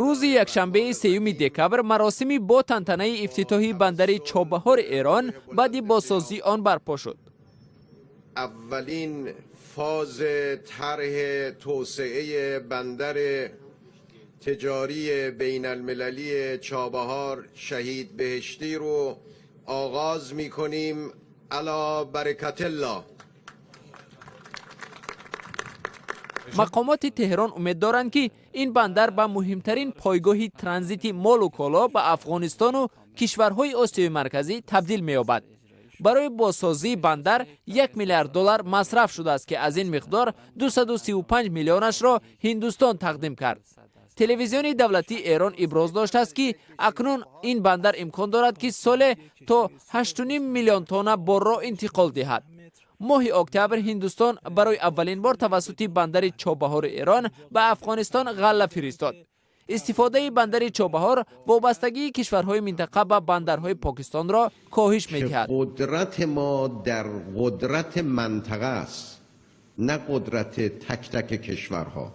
Рӯзи якшанбеи 3 декабр маросими бо тантанаи ифтитоҳи бандари Чобаҳори Эрон баъди бозсозии он барпо шуд. Аввалин фоз طرح توسعه بندر تجاری بین المللی چابهار شهید بهشتی رو آغاز میکنیم علی برکت الله. Мақомоти Теҳрон умед доранд, ки ин бандар ба муҳимтарин пойгоҳи транзити молу коло ба Афғонистону кишварҳои Осиёи Марказӣ табдил меёбад. Барои бозсозии бандар 1 миллиард доллар масраф шудааст, ки аз ин миқдор 235 миллионашро Ҳиндустон тақдим кард. Телевизиони давлатии Эрон иброз доштааст, ки акнун ин бандар имкон дорад, ки соле то 8,5 миллион тонна борро интиқол диҳад. Моҳи октябр Ҳиндустон барои аввалин бор тавассути бандари Чобаҳори Эрон ба Афғонистон ғалла фиристод. Истифодаи бандари Чобаҳор вобастагии кишварҳои минтақа ба бандарҳои Покистонро коҳиш медиҳад. Қудрати мо дар қудрати минтақа аст, на қудрати так-таки кишварҳо.